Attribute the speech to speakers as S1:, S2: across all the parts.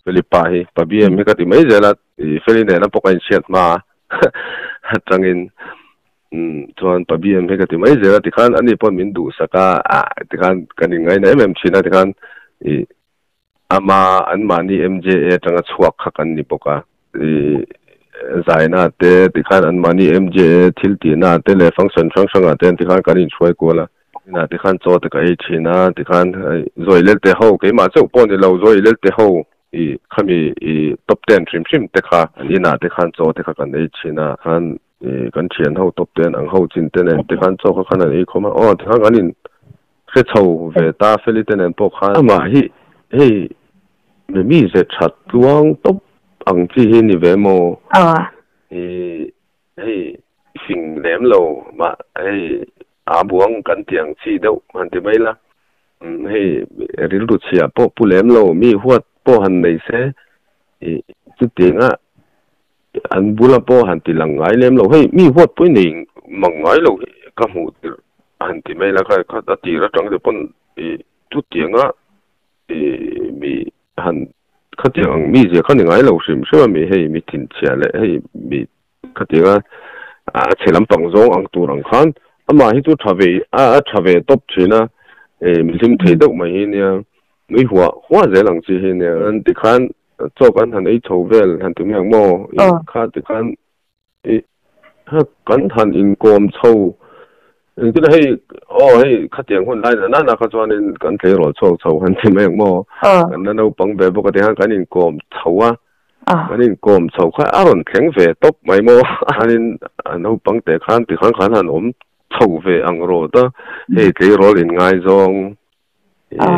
S1: Felipa hi pa BM hi ka ti mai zel a, i Feli nena pawh ka inhriat hma atangin umm chuan pa BM hi ka ti mai zel a tikhan ani pawn min duhsak a, ah tikhan kan inngaina em em thin a tikhan i ama anmahni MJA atanga chhuak kha kan ni bawk a, i zaina te tikhan anmahni MJA thil tihna te leh function hrang hrangah te tikhan kan inhruai kual a. Inah tikhan chaw te ka ei thin a, tikhan zawi lelte ho keimah chauh pawh ni lo, zawi lelte ho i khami i top ten hrim hrim te kha an inah te khan chaw te kha kan ei thin a, khan i kan thian ho top ten ang ho chin te nen te khan chaw kha khan an ei khawm a, aw tikhan kan in hre chho ve ta Feli te nen pawh khan. Amah hi hei mi mi ze that tluang tawp ang chi hi ni ve maw? I Hei fing lem lo mah hei aa buang kan ti ang chi deuh han ti mai la, hei rilru chhia pawh pu lem lo mi huat pawh han nei se ih chutianga an bula pawh han ti lang ngai lem lo, hei mi huat pawh i nei mang ngai lo hi ka hmuh tirh han ti mai la kha a tir atang te pawn ih chutianga ih mi Han khatiang ang mi zia kha ni ngai lo hrim hrim a mi hei mi thinchhia leh hei mi khatianga a chhe lampang zawng ang tur ang khan amah hi chu tha ve a tha ve tawp thin a eh mi hlim thei deuh mai hi nia nui huah huah zel ang chi hi nia an tikhan chaw kan han ei chho vel han ti mai ang maw kha tikhan I kan han inkawm chho engtin hei aw hei khatiang hun lai na nana kha chuanin kan tleirawl chhuak chho han ti mai ang maw kan la naupang ve bawk a ti khan kan inkawm chho a kan inkawm chho kha a rawn thleng ve tawp mai maw khanin a naupang te khan tikhan khan han awm chho ve ang rawt a hei tleirawl inngaizawng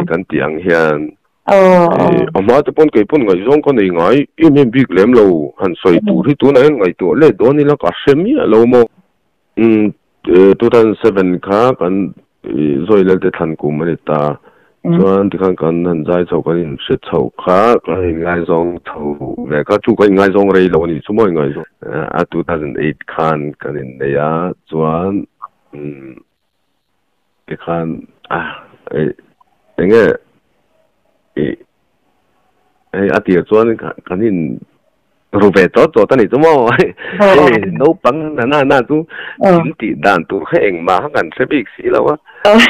S1: kan tih ang hian a hma te pawn kei pawn ngaihzawng ka nei ngai em em bik lem lo han sawi tur hi tunah hian ngaihtuah let dawn ila ka hre miah lo maw. Umm 2007 kha kan zawi lelte thlan kum a ni ta chuan tikhan kan han zai chho kan inhre chho kha kan inngaizawng chho ve kha chu kan inngaizawng rei lo a nih chu maw inngaizawng a 2008 khan kan innei a chuan umm Tikhan a enge i hei a tir chuan kan in ru ve tawt tawt a ni chu maw hei naupang na na na chu in tih dan tur kha engmah kha kan hre bik si lo a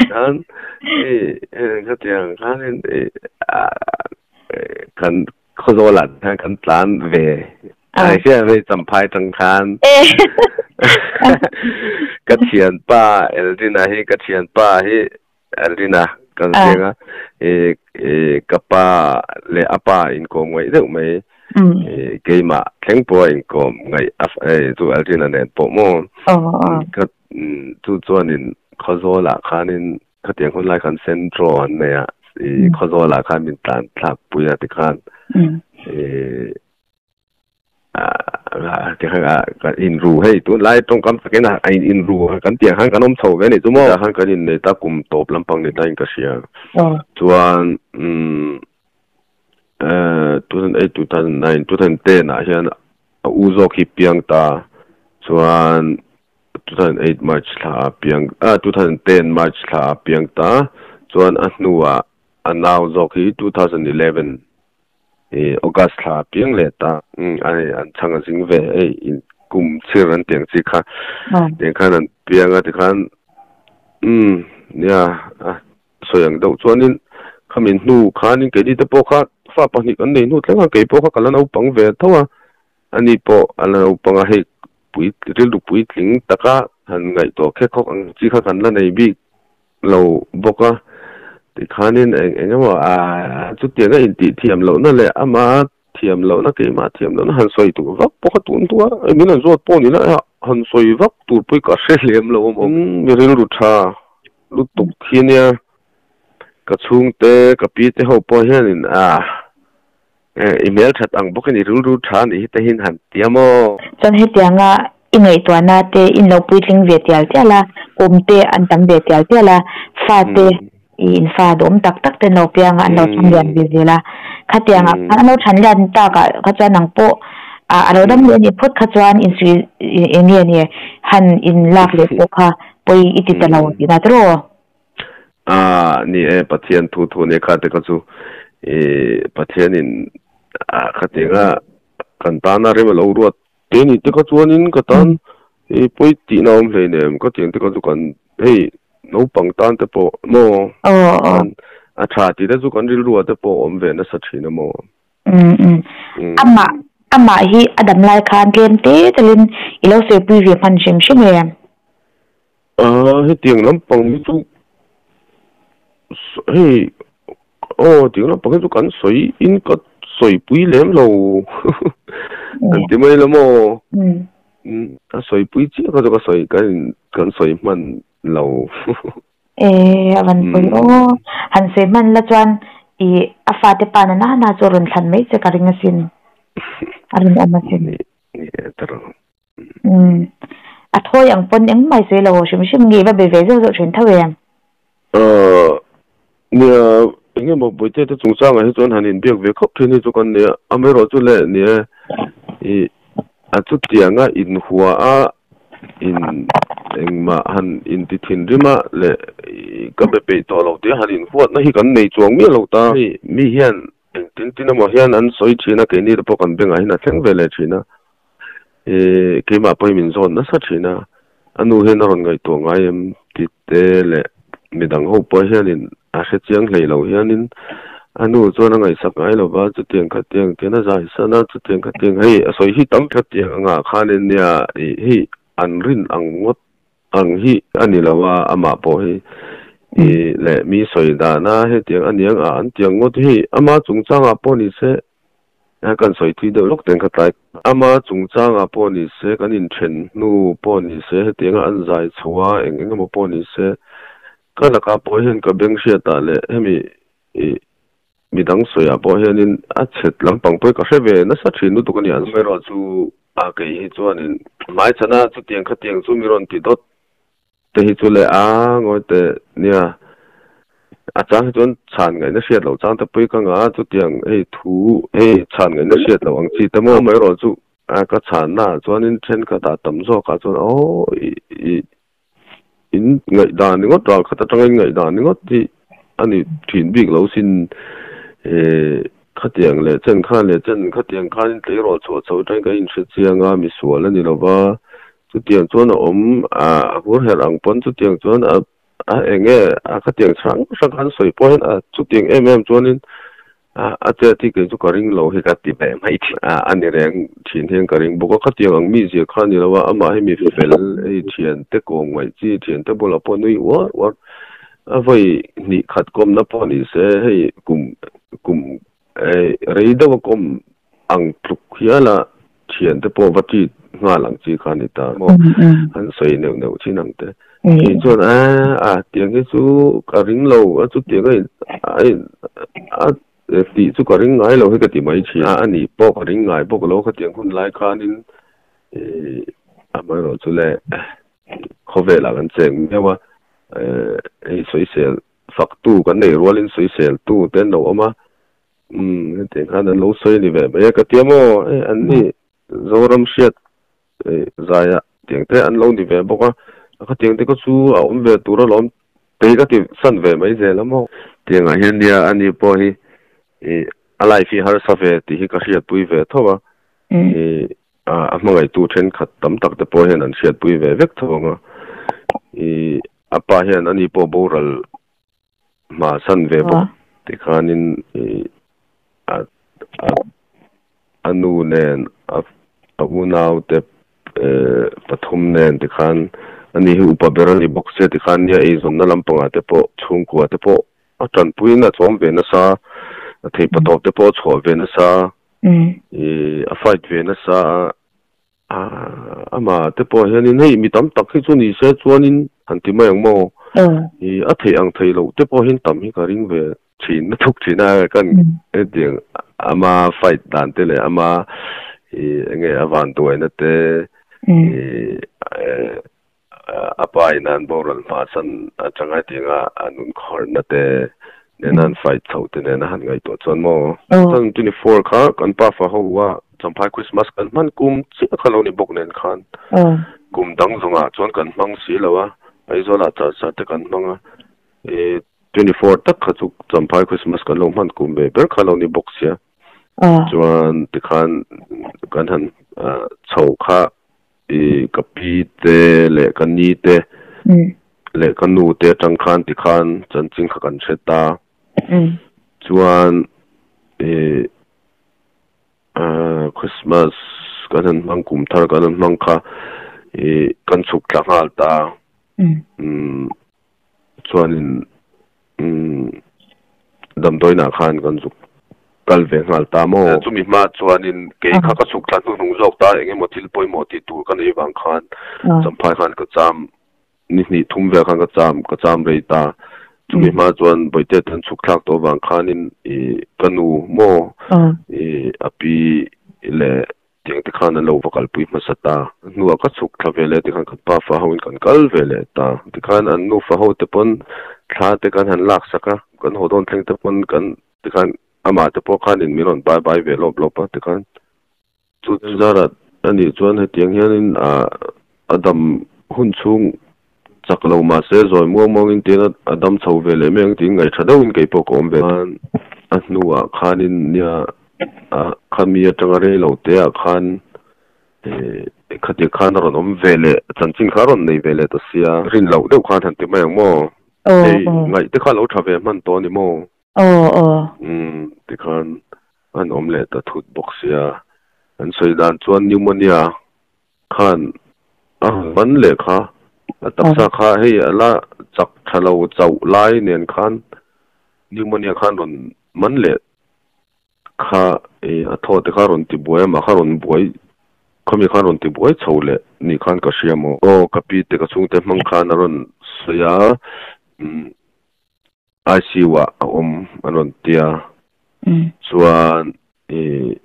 S1: chuan hei khatiang khanin kan Khawzawl ah khan kan tlan ve ai hria vei champhai tang khan ka thianpa Eldrina hi ka thianpa hi Eldrina kan ziang a i ka pa leh a pa inkawm ngaih deuh mai i keimah thleng pawh a inkawm ngaih a chu Eldrina nen pawh maw ka chu chuanin Khawzawl ah khanin Khatiang hun lai khan Centro an nei a, i Khawzawlah khan min tlan thlak pui a tikhan i tikhan kan inru hei tunlai tawngkam takin a inru kan tih ang khan kan awm chho ve a nih chu maw. Khan kan innei ta kum tawp lampang ni ta in ka hria. Chuan 2008, 2009, 2010 ah hian a u zawk hi piang ta chuan 2008 March thla a piang ah 2010 March thla a piang ta chuan a hnuah a nau zawk hi 2011 i August thla a piang leh ta a hei an chhang a zing ve hei in kum chhir an tiang chi kha tiang khan an piang a tikhan umm nia a sawi ang deuh chuanin khami hnu khanin keini te pawh kha fa pahnih kan nei hnu thleng a keipawh kha ka la naupang ve tho a Ani pawh a la naupang a, hei pui rilru puitling taka han ngaihtuah khek khawk ang chi kha kan la nei bik lo bawk a. Tikhanin eng eng emaw a chutiang a intih thiam lohna leh ama thiam lohna keimah thiam lohna han sawi tur vak pawh kha tun tua min han zawt pawh ni la han sawi vak tur pawh hi ka hre lem lo awm awm. Mi rilru tha lutuk hi nia ka chhungte ka pi te ho pawh hianin a I hmel that ang bawkin i rilru tha anih hi te hian han ti a maw?
S2: Chuan hetianga i ngaihtuahna te in lo puitling ve tial tial a, kum te an tam ve tial tial a, fa te i in fa duhawm tak tak te an lo piang a, an lo than lian ve zel a. Khatiangah khan an lo than lian takah kha chuan nang pawh a lo dam leh anih phawt kha chuan insuih eng nge ni han in lak leh pawh kha pawi i ti ta lo tihna te rawh.
S1: A ni e, Pathian thu thu nia kha te kha chu i Pathianin A khatianga kan tana rem alo ruat te ni te kha chuanin ka tan i pawi tihna awm hleinem ka tiang te kha chu kan hei naupang tan te pawh maw an a tha tih te chu kan rilru ah te pawh awm ve nasa thin a maw.
S2: Amah amah hi a dam lai khan tlem te telin i lo sawipui ve hman hrim hrim em?
S1: Hetiang lampang hi chu hei aw tiang lampang hi chu kan sawi in ka sawipui lem lo an ti mai lo maw? A sawipui chiah kha chu ka sawi kan in kan sawi hman lo.
S2: E a van pawi aw. Han sawi hman la chuan i a fate pa na na chu a rawn thlan mai che ka ring asin. A rinawm asin.
S1: Ni e tawrh.
S2: Umm. A thawi ang pawn engmah i sawi lo hrim hrim nge i va be ve zeuh zeuh thin tho em?
S1: Ahh nia eng emaw Bawihte te chungchangah hi chuan han inbiak ve khawp thin hi chu kan nia, amaherawhchu le nia ih a chutianga inhua a in engmah han inti thinrim a leh ka be peih tawh lo tih a han inhuatna hi kan nei chuang miah lo ta. Hei mi hian Engtin tin emaw hian an sawi thin a, keini te pawh kan bengah hian a thleng ve leh thin a. Ih keimah pawhin min zawn nasa thin a, a nu hian a rawn ngaihtuah ngai em ti te leh midang ho pawh hianin a hre chiang hlei lo hianin a nu chuan a ngaihsak ngai lo va, chutiang khatiang tian a zai san a, chutiang khatiang hei a sawi hi tam khatiang angah khanin nia ih hei an rin ang ngawt Ang hi a ni lo a, amah pawh hi i leh mi sawi dan a, hetiang a niang a an tiang ngawt hi ama chungchangah pawh ni se, kan sawi thui deuh lawk teng kha tlai. Ama chungchangah pawh ni se, kan inthen hnu pawh ni se, hetianga an zai chho a, eng eng emaw pawh ni se, ka lakah pawh hian ka beng hriatah leh hemi i midang sawiah pawh hianin a chhet lampang pawh hi ka hre ve nasa thin lutuk a ni. Amaherawh chu a kei hi chuanin hmaichhana chutiang khatiang chu mi rawn ti dawt te hi chu leh a ngawi teh nia a chang hi chuan chhan ngaihna hriat loh chang te pawh ka ngah a chutiang hei thu hei chhan ngaihna hriat loh ang chi te maw amaherawh chu ka chhanna ah chuanin thenkhatah tam zawkah chuan aw i In ngaihdan ringawt ral khat atanga in ngaihdan ringawt hi a ni thin bik lo sin. Khatiang leh chen khan leh chen khatiang khan in tleirawl chhuah chho atangin kan inhre chiang a, misual a ni lo va, chutiang chuan a awm a hur herh ang pawn chutiang chuan a a eng nge a khatiang hrang hrang khan sawi pawh hian a chutiang em em chuanin A chet hi kei chu ka ring lo hi ka ti ve mai thin a, a ni reng thin hian ka ring bawk a, khatiang ang mi zia kha a ni lo a, amah hi mi fel hei thiante kawm ngaih chi, thiante bulah pawh nui uar uar a vawi hnih khat kawmna pawh ni se hei kum kum rei deuh a kawm ang tluk hial a thiante pawh va treat nghal ang chi kha a ni ta maw, an sawi neuh neuh thin ang te. Kei chuan a a tiang hi chu ka ring lo a chutiang a in a in a tih chu ka ring ngai lo hi ka ti mai thin a, a nih pawh ka ring ngai bawk lo khatiang hun lai khanin ih amaherawh chu le khawvelah kan cheng miau a, hei sawisel faktu kan nei rualin sawiseltu te an lo awm a, umm hetiang khan an lo sawi a ni ve mai a ka ti a maw hei an ni Zoram hriat zaia tiang te an lo ni ve bawk a, khatiang te kha chu a awm ve tur alawm te hi ka ti san ve mai zel a maw. Tiangah hian nia ani pawh hi ih a life hi harsa ve tih hi ka hriatpui ve tho a, ih a hmangaihtu thenkhat tam tak te pawh hian an hriatpui ve vek tho ang a, ih a pa hian ani pawh boral hma san ve bawk tikhanin ih a a a nu nen a a unau te pathum nen tikhan ani hi upa ber a ni bawk sia tikhan nia eizawnna lampangah te pawh chhungkua te pawh a tanpuiin a chawm ve nasa a theihpatawp te pawh a chhuah ve nasa ih a fight ve nasa a amah te pawh hianin hei mi tam tak hi chu ni se chuanin han ti mai ang maw ih a theih ang theih loh te pawh hian tam hi ka ring ve thin a thuk thin a kan hetiang ama fight dan te leh ama ih enge a van duaina te ih a pa in an boral hma chan atanga hetianga a nun khawrhna te nena an fight chho te nena han ngaihtuah chuan maw 2024 kha kan pa fa ho a Champhai Christmas kan hman kum chiah kha lo ni bawk nen khan kum dang zawngah chuan kan hmang si lo a Aizawlah char char te kan hmang a 24 tak kha chu Champhai Christmas kan lo hman kum ve ber kha lo ni bawk sia. Chuan tikhan kan han chho kha i ka pi te leh ka ni te leh ka nu te atang khan tikhan chanchin kha kan hre ta. Chuan i Christmas kan han hmang kum thar kan han hmang kha i kan chhuk thla nghal ta. Chuanin damdawiinah khan kan zuk kal ve nghal ta maw? Chumi hma chuanin kei kha ka chhuk thla hnuhnung zawk ta, eng emaw thil pawimawh tih tur ka nei vang khan Champhai khan ka cham ni hnih thum vel khan ka cham ka cham rei ta. Chumi hma chuan Bawihte tan chhuk thlak tawh vang khanin ih ka nu maw ih a pi leh Tiang te khan an lo va kalpui hmasa ta. A hnuah ka chhuk thla ve leh tikhan kan pa fa ho in kan kal ve leh ta. Tikhan an nufa ho te pawn thla te kan han lak sak a, kan haw dawn thleng te pawn kan tikhan amah te pawh khan in min rawn bai bai ve lawp lawp a tikhan chu zarah a nih chuan hetiang hianin a dam hun chhung chak lo mahse zawi muang muangin tiin a dam chho ve leh mai ang tiin ngaihṭha deuhin kei pawh ka awm ve. A hnuah khanin nia A khami atanga rei lo te ah khan khatiang khan a rawn awm ve leh chanchin kha a rawn nei ve leh ta sia. Rin loh deuh khan han ti mai ang maw? Hei ngaih te kha lo tha ve hman tawh a ni maw? Umm tikhan an awm leh ta thut bawk sia. An sawi dan chuan pneumonia khan a rawn man leh kha a taksa kha hei a la chak tha lo chauh lai nen khan pneumonia khan rawn man leh Kha i a thaw te kha rawn ti buai a, mah kha rawn buai khami khan rawn ti buai chho leh ni khan ka hria maw? Aw ka pi te ka chhungte hmang khan a rawn sawi a, umm ICU ah a awm an rawn ti a, chuan i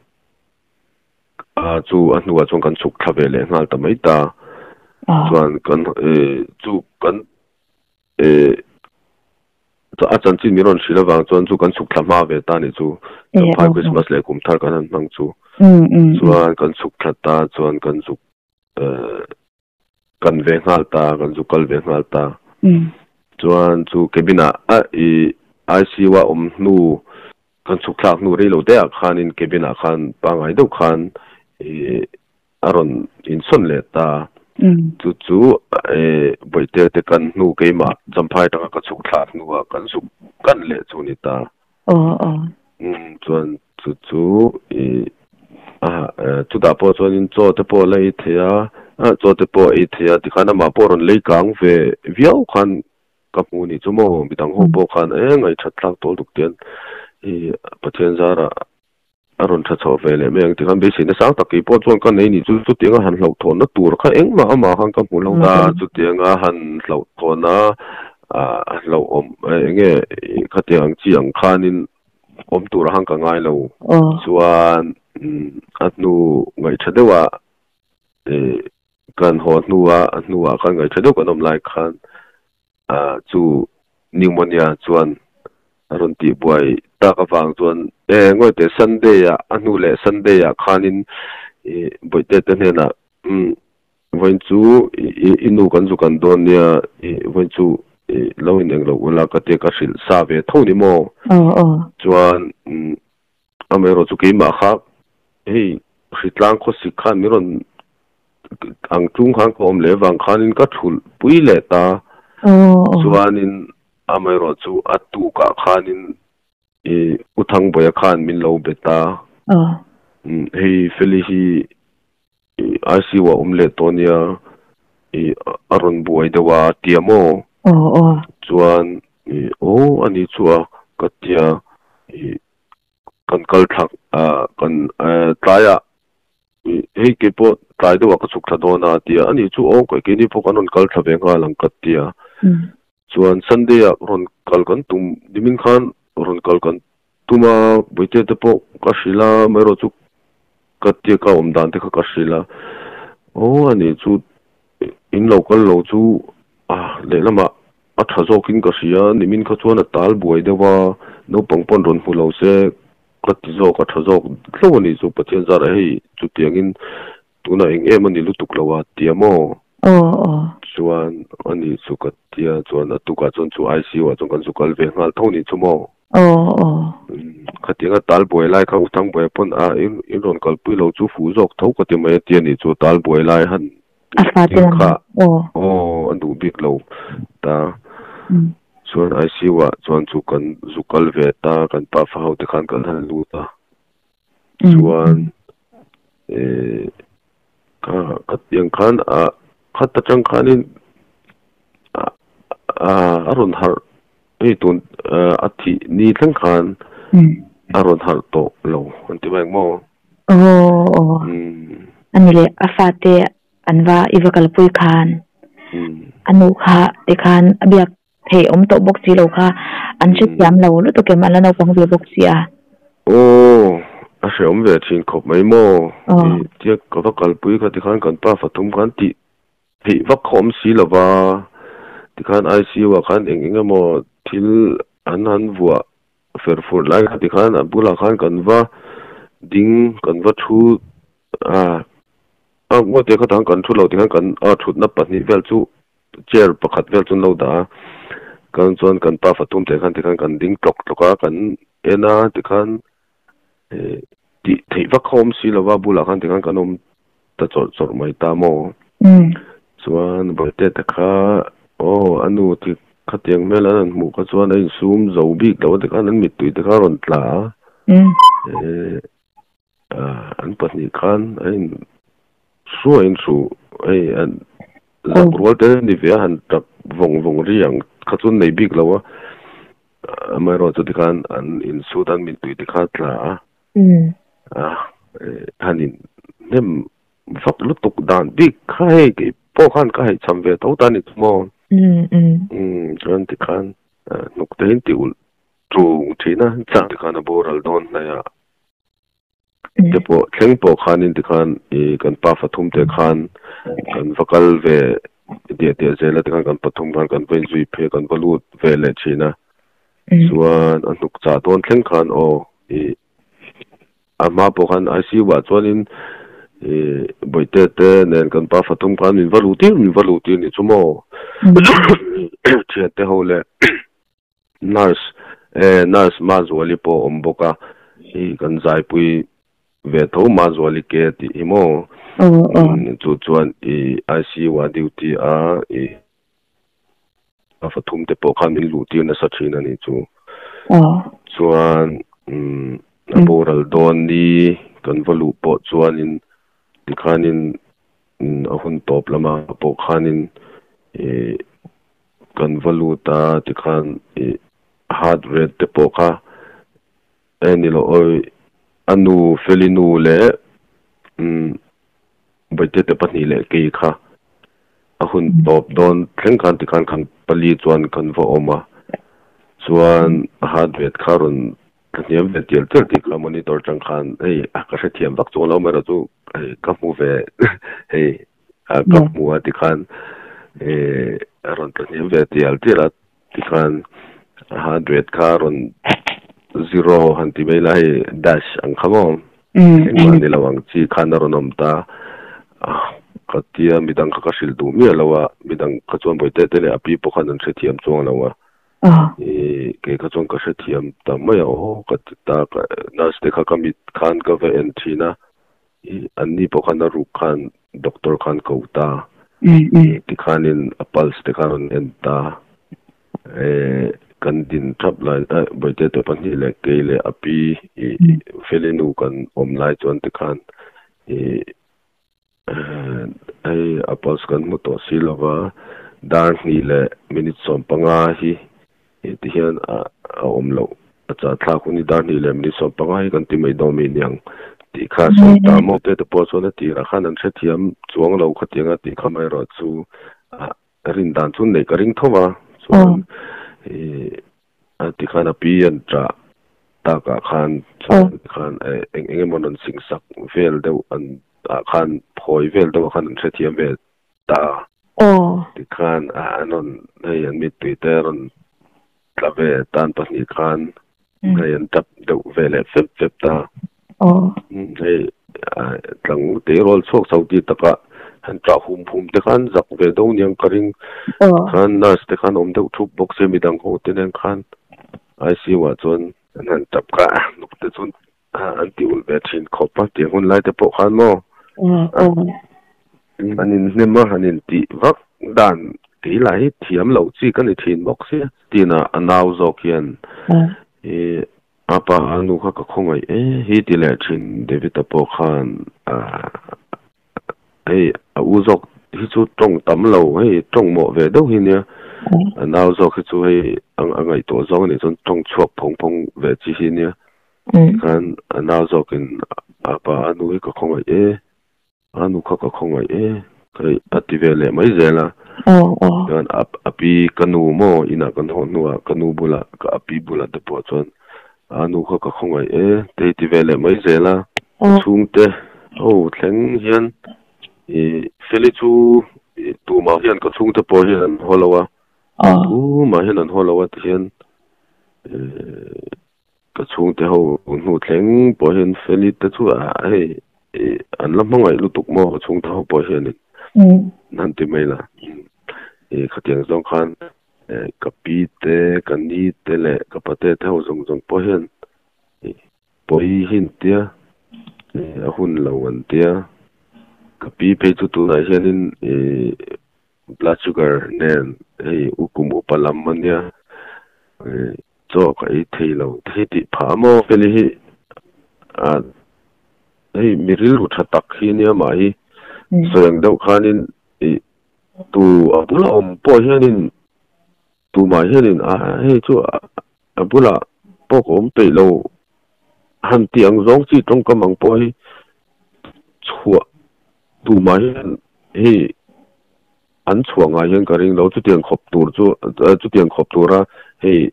S1: a chu a hnuah chuan kan chhuk thla ve leh nghal ta mai ta, chuan kan i chu kan i A chanchin min rawn hrilh avang chuan chu kan chhuk thla hma ve ta nih chu. Champhai Christmas leh kum thar kan han hmang chu. Chuan kan chhuk thla ta chuan kan zuk kan ve nghal ta, kan zuk kal ve nghal ta. Chuan chu cabin ah a i ICU a awm hnu kan chhuk thlak hnu rei lo te ah khanin cabin ah khan pangngai deuh khan i A rawn insawn leh ta. Chu chu Bawihte te kan hnu keimah Champhai atanga ka chhuk thlak hnuah kan zuk kan leh chu ni ta. Chuan chu chu i chutah pawh chuanin chaw te pawh la ei thei a, chaw te pawh ei thei a tikhan amah pawh rawn lei kang ve viau khan ka hmu ni chu maw midang ho pawh khan e ngaihṭhat thlak tawh lutuk tian i Pathian zarah A rawn tha chho ve leh mai ang tikhan beiseina sang tak kei pawh chuan ka nei ni chu chutianga han hlauhthawnna tur kha engmah amah khan ka hmu lo ta chutianga han hlauhthawnna ah hlauhawm eng nge khatiang ang chi ang khanin awm tur ah khan ka ngai lo chuan a hnu ngaihṭha deuhah ih kan haw hnua a hnuah khan ngaihṭha deuh kan awm lai khan Chu pneumonia chuan a rawn tih buai tak avang chuan e ngawi teh Sunday ah a hnu leh Sunday ah khanin i bawihte te hnenah umm vawiin chu i nu kan zu kan dawn nia i vawiin chu i lo in englo ula ka tia ka hrilh sa ve tho ni maw chuan umm Amaherawh chu keimah kha hei hritlang khawsik khan min rawn ang tung khan ka awm leh vang khanin ka thulh pui leh ta. Chuanin amaherawh chu a tukah khanin i U Thangbawiha khan min lo be ta. Hei Feli hi i ICU ah awm leh tawh nia i a rawn buai deuh a tia maw? Chuan i aw a ni chu a ka tia i kan kal thlak ah kan tlaiah hei kei pawh tlai deuhah ka chhuk thla dawn a tia ani chu aw keini pawh kan rawn kal thla ve nghal ang ka tia chuan Sunday ah rawn kal kan tum nimin khan rawn kal kan tum a bawihte te pawh ka hrilh a amaherawh chu ka tia ka awm dan te kha ka hrilh a aw ani chu in lo kal lo chu a lehlamah A tha zawkin ka hria, nimin kha chuan a tal buai deuh a, naupang pawn rawn hmu lo se ka ti zawk, a tha zawk hlo a nih chu, Pathian zarah hei chutiangin tunah eng em a ni lutuk lo a tia maw?
S2: Aw aw.
S1: Chuan a nih chu ka tia, chuan a tukah chuan chu ICU ah chuan kan zu kal ve nghal tho nih chu maw?
S2: Aw aw.
S1: Khatianga tal buai lai kha Uthangbuaia pawn a in in rawn kalpui lo chu fuh zawk tho ka ti mai a ti a nih chu tal buai lai han
S2: A fate
S1: ding
S2: lam
S1: kha
S2: aw.
S1: aw a duh bik lo ta. Chuan ICU ah chuan chu kan zu kal ve ta kan pa fa ho te khan kan han lut a. Chuan eh kha khatiang khan a khat atang khanin a a rawn harh hei tun a thih ni thleng khan a rawn harh tawh lo an ti mai ang maw?
S2: Aw aw a ni leh a fate an va i va kalpui khan a nu kha tikhan a biak Thei awm tawh bawk si lo kha an hrethiam lo lutuk em, an la naupang ve bawk si a.
S1: Aw, a hrehawm ve thin khawp mai maw? I tia ka va kalpui kha tikhan kan pa fathum khan tih theih vak kha awm si lo va, tikhan ICU ah khan eng eng emaw thil an han vuah fer fur lai kha tikhan a bulah khan kan va ding kan va thu a, a ngaw te kha tang kan thu lo tikhan kan a thutna pahnih vel chu Chair pakhat vel chu an lo dah a, kan chuan kan pa fathum te khan tikhan kan ding tlawk tlawk a, kan en a tikhan eh tih theih vak kha awm si lova bulah khan tikhan kan awm ta chawrh chawrh mai ta maw? Chuan Bawihte te kha aw a nu ti khatiang hmel an han hmuh kha chuan a insum zo bik lo a tikhan an mittui te kha a rawn tla a, eh An pahnih khan a in hruai in hru hei an zak rual te ni ve a han tap vawng vawng ri ang kha chu an nei bik lo a amaherawhchu chu tikhan an insut an mittui te kha tla a a han in hnem vak lutuk dan bik kha hei kei pawh khan ka haihchham ve tho ta a ni chu maw chuan tikhan hnuk te hi an ti ulh tung thin a chang tikhan a boral dawn hnaih a. Te pawh thleng pawh khanin tikhan ih kan pa fathum te khan kan va kal ve diah diah zel a tikhan kan pathum khan kan va inzui phei a kan va lut ve leh thin a chuan a hnuk chah dawn thleng khan aw ih a hma pawh khan ICU ah chuanin ih bawihte te nen kan pa fathum khan min va luh tir min va luh tir nih chu maw thiante ho leh. Nurse eh nurse Mazuali pawh a awm bawk a, hei kan zaipui ve tho Mazuali ke tih hi maw? Chu chuan i ICU ah duty a i a fathum te pawh khan min luh tir nasa thin a nih chu. Chuan a boral dawn ni kan va luh pawh chuanin tikhanin a hun tawp lamah pawh khanin i Kan va lut a tikhan ih heart rate te pawh kha e ni lo awi a nu Feli nu leh umm Baite te pahnih leh kei kha a hun tawp dawn thleng khan tikhan kan pali chuan kan va awm a chuan heart rate kha rawn tla hniam ve tial tial tih kha monitor tang khan hei ka hrethiam vak chuang lo mai erawh chu hei ka hmu ve hei. Ka hmu a tikhan eh a rawn tla hniam ve tial tial a tikhan hundred kha a rawn zero han ti mai ila hei dash ang kha maw engmah ni lo ang chi khan a rawn awm ta ka tia midang kha ka hrilh duh miah lo a midang kha chuan bawihte te leh a pi pawh khan an hrethiam chuang lo a ih kei kha chuan ka hrethiam ta mai a aw ka ti ta nurse te kha ka mit khan ka va en thin a. Ih anni pawh khan a ruk khan doctor khan ko ta. Tikhanin a pulse te khan rawn en ta. Eh kan din thap lai eh Bawihte te pahnih leh kei leh a pi ih Feli nu kan awm lai chuan tikhan ih hei a pulse kan hmu tawh si lo va, dar hnih leh minute 15 hi ih tihian a awm loh. A chah thlak hun hi dar hnih leh minute 15 hi kan ti mai dawn mi niang tih kha a sawi ta maw? Te te pawh chuan a tirah khan an hrethiam chuang lo khatiang a tih kha mai erawh chu a rin dan chu neih ka ring tho va chuan ih a ti khan a pi an ṭah takah khan chuan khan eng eng emaw rawn sing sak vel deuh an ah khan phawi vel deuh ah khan an hrethiam ve ta tikhan an rawn hei an mittui te a rawn Tla ve tan pahnih khan hei an tap deuh ve leh fep fep ta. Hei tlang tleirawl chhuak chho ti takah han tah hum hum te khan zak ve deuh niang ka ring. Khan nurse te khan awm deuh thup bawk se midang ho te nen khan. ICU ah chuan an han tap kha nuk te chuan an ti ulh ve thin khawp a tiang hun lai te pawh khan maw an inhnem a han intih vak dan kei lah hi thiam loh chi ka ni thin bawk sia. Tin a a nau zawk hian i a pa a nu kha ka khawngaih e hi ti leh thin David-a pawh khan hei a u zawk hi chu tawng tam lo hei tawng mawh ve deuh hi nia a nau zawk hi chu hei a ngaihtuah zawng anih chuan tawng chhuak phawng phawng ve chi hi nia tikhan a nau zawkin a pa a nu hi ka khawngaih e a nu kha ka khawngaih e hei a ti ve leh mai zel a chuan a pi ka nu maw inah kan haw hnuah ka nu bulah ka a pi bulah te pawh chuan A nu kha ka khawngaih e, te hi ti ve leh mai zel a. Chhungte ho thleng hian i Feli chu tumah hian ka chhungte pawh hian an haw lo a, tumah hian an haw lo a ti hian ka chhungte ho hnu thleng pawh hian Feli te chu hei an la hmangaih lutuk maw ka chhungte ho pawh hianin an han ti mai la. Khatiang zawng khan Ka pi te, ka ni te leh ka pate te ho zawng zawng pawh hian pawi hi an tia, a hun lo an tia. Ka pi phei chu tunah hianin blood sugar nen hei ukum upa lam a nia, chaw ka ei thei lo te hi tih phah a maw? Feli hi hei mi rilru tha tak hi a nia mah hi sawi ang deuh khanin Tu a bula awm pawh hianin tumah hianin a hei chu a bulah pawh ka awm peih lo han tih ang zawng chi tawngkam ang pawh hi chhuah tumah hian hei an chhuah ngai hian ka ring lo chutiang khawp tur chu chutiang khawp tura hei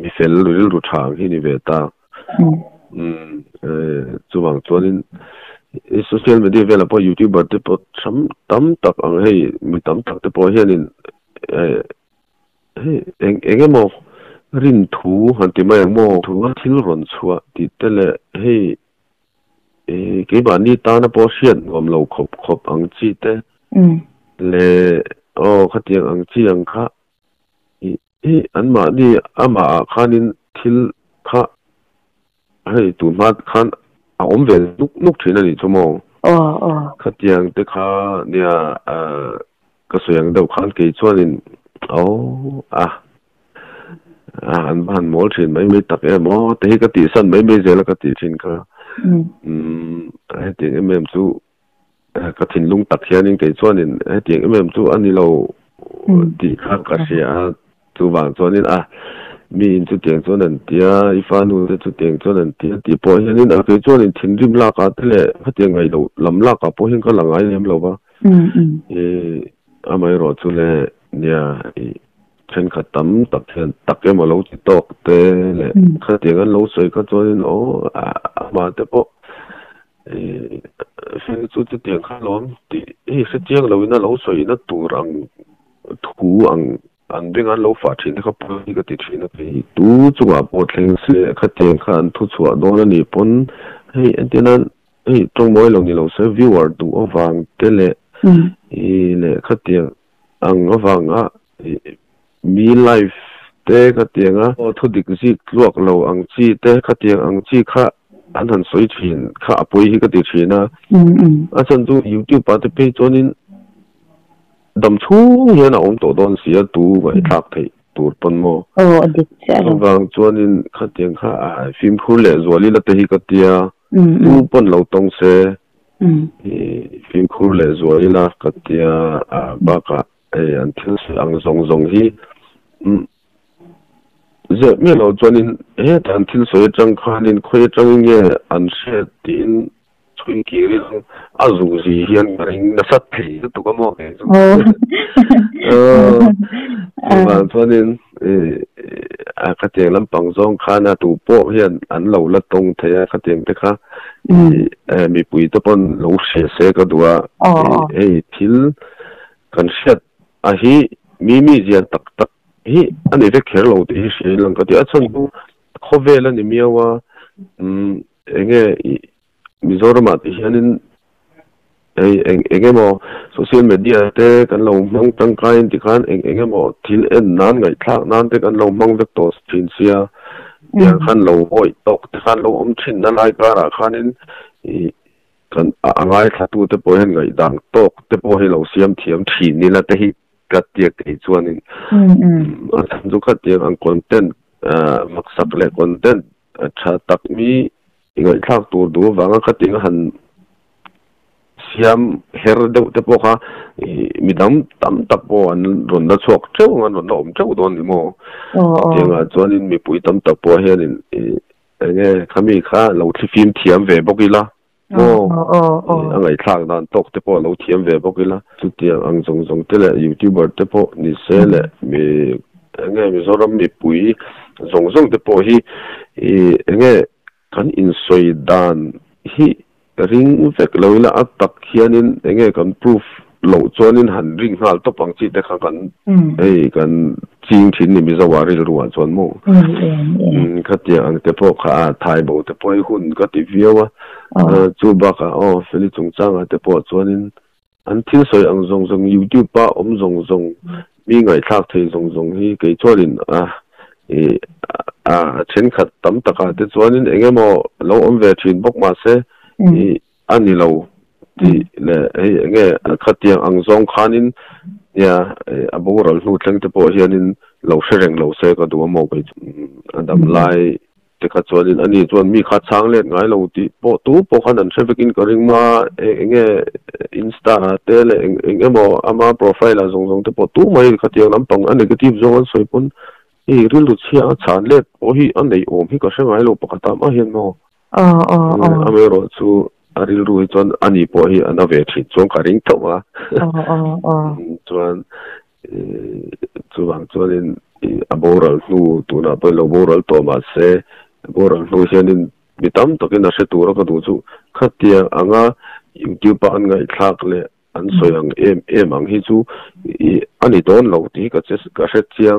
S1: mi fel rilru tha ang hi ni ve ta. Umm chuvang chuanin social media velah pawh youtuber te pawh tam tam tak ang hei mi tam tak te pawh hianin hei eng eng emaw rin thu han ti mai ang maw thu a thil rawn chhuah tih te leh hei keimahni tana pawh hriat nuam lo khawp khawp ang chi te leh aw khatiang ang chi ang kha Hi anmahni amah ah khanin thil kha hei tun hma khan a awm ve nuk nuk thin a nih chu maw?
S2: Aw aw.
S1: Khatiang te kha nia ka sawi ang deuh khan kei chuanin aw a a an va han mawl thin mai mai tak em aw te hi ka tihsan mai mai zel a ka tih thin kha. Umm hetiang em em chu Ka thinlung tak hianin kei chuanin hetiang em em chu a ni lo tih kha ka hria a, chuvang chuanin a miin chutiang chuan an ti a, i fanu te chutiang chuan an ti a tih pawh hianin a kei chuanin thinrim lakah te leh hetiang ngaih loh lam lakah pawh hian ka la ngai lem lo va, amaherawh chu le nia i thenkhat tam tak hian tak emaw lo ti tawk te leh khatiang an lo sawi kha chuanin aw amah te pawh Hei chu chutiang kha lawm tih hei hre chiang loin a lo sawina tur ang thu ang an beng an lo fah thin te kha pawi hi ka ti thin a kei tu chungah pawh thleng se khatiang kha an thu chhuah dawn a nih pawn hei entir nan hei tawngmawi lo ni lo se viewer duh avang te leh ih leh khatiang ang avanga mi live te khatiang a thu dik zik tluak lo ang chi te khatiang ang chi kha an han sawi thin kha a pawi hi ka ti thin a a chhan chu youtube ah te phei chuanin dam chhung hian a awm tawh dawn si a tu ngaihthlak theih tur pawn maw chuvang chuanin khatiang kha a fimkhur leh zual ila te hi ka tia tu pawn lo tawng se fimkhur leh zual ila ka tia bakah Hei an thil sawi ang zawng zawng hi zep miah loh chuanin hetah an thil sawi atang khanin khawi atangin nge an hriat tiin chhui kir ila a zuzi hian ka ring nasa thei lutuk a maw kei chu. Chuvang chuanin a khatiang lampang zawng khan a tu pawh hian an lo la tawng thei a khatiang te kha mipui te pawn lo hria se ka duh a hei thil Kan hriat a hi mi mi zia tak tak hi a ni vek kher lo tih hi hria in lang ka ti. A chhan chu khawvel a ni miau a, umm eng nge ih Mizoramah tih hianin hei eng eng emaw social media te kan lo hmang tangkai in tikhan eng eng emaw thil en nan ngaihthlak nan te kan lo hmang vek tawh thin sia. Tiang khan lo awih tawk te khan lo awm thin na lai karah khanin ih kan a ngaithla te pawh hian ngaihdan tawk te pawh hi lo siam thiam thin ila te hi ka tiak thei chuanin a chhan chu khatiang ang content maksak leh content tha tak mi ngaihthlak tur duh avanga khatiang a han siam her deuh te pawh kha midang tam tak pawh an rawn la chhuak teuh ang an rawn la awm teuh dawn ni maw? Tiangah chuanin mipui tam tak pawh hianin enge khami kha lo thlifim thiam ve bawk ila maw? A ngaihthlak dan tawk te pawh lo thiam ve bawk ila. Chutiang ang zawng zawng te leh youtuber te pawh ni se leh mi enge Mizoram mipui zawng zawng te pawh hi enge kan insawi dan hi ring vek lo ila a tak hianin enge kan proof loh chuanin han ring nghal tawp ang chi te kha kan hei kan ching thin ni Mizo ah rilru ah chuan maw khatiang ang te pawh kha a thai bo te pawh hi hun ka ti viau a chu bakah aw Feli chungchangah te pawh chuanin an thil sawi ang zawng zawng YouTube a awm zawng zawng mi ngaihthlak thei zawng zawng hi kei chuanin a ih a thenkhat tam takah te chuanin eng emaw lo awm ve thin bawk mahse ih a ni lo tih leh hei eng nge khatiang ang zawng khanin nia a boral hnu thleng te pawh hianin lo hre reng lo se ka duh a maw kei chu a dam lai te kha chuanin ani chuan mi kha chhang let ngai lo tih pawh tu pawh khan an hre vekin ka ring ma eng nge insta ah te leh eng eng emaw ama profile ah zawng zawng te pawh tu mai khatiang lampang a negative zawng an sawi pawn hei rilru chhia a chhan let pawh hi a nei awm hi ka hre ngai lo pakhat ah mah hian maw amaherawh chu a rilru hi chuan ani pawh hi a na ve thin chuan ka ring tho a chuan chuvang chuanin a boral hnu tunah pawhin lo boral tawh mahse boral hnu hianin mi tam takin a hre tura ka duh chu khatiang anga youtube a an ngaihthlak leh an sawi ang em em ang hi chu a ni dawn lo tih hi ka hre chiang.